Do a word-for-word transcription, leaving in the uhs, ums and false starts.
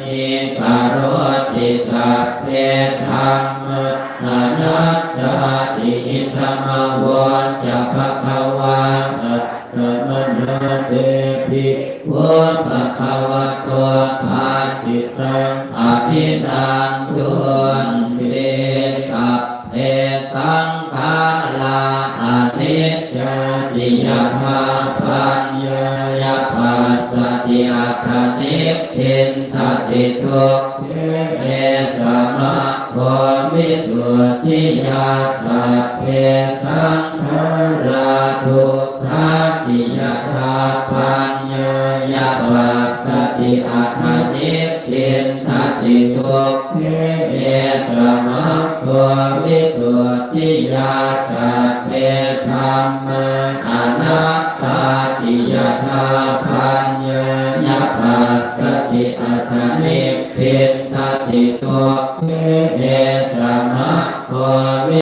karoti sabbe dhammā anattāti. Idamavoca bhagavā. Attamanā te bhikkhū bhagavato bhāsitaṃ abhinanduṃ. Te sabbe saṅkhārā aniccāti. Yadā paññāya passati, atha nibbindati dukkhe. Esa maggo visuddhiyā. Sabbe saṅkhārā dukkhāti. Yadā paññāya passati, atha nibbindati dukkhe. Esa maggo visuddhiyā. Sabbe dhammā anattāti. Yadā paññāya passati, atha nibbindati dukkhe. Esa maggo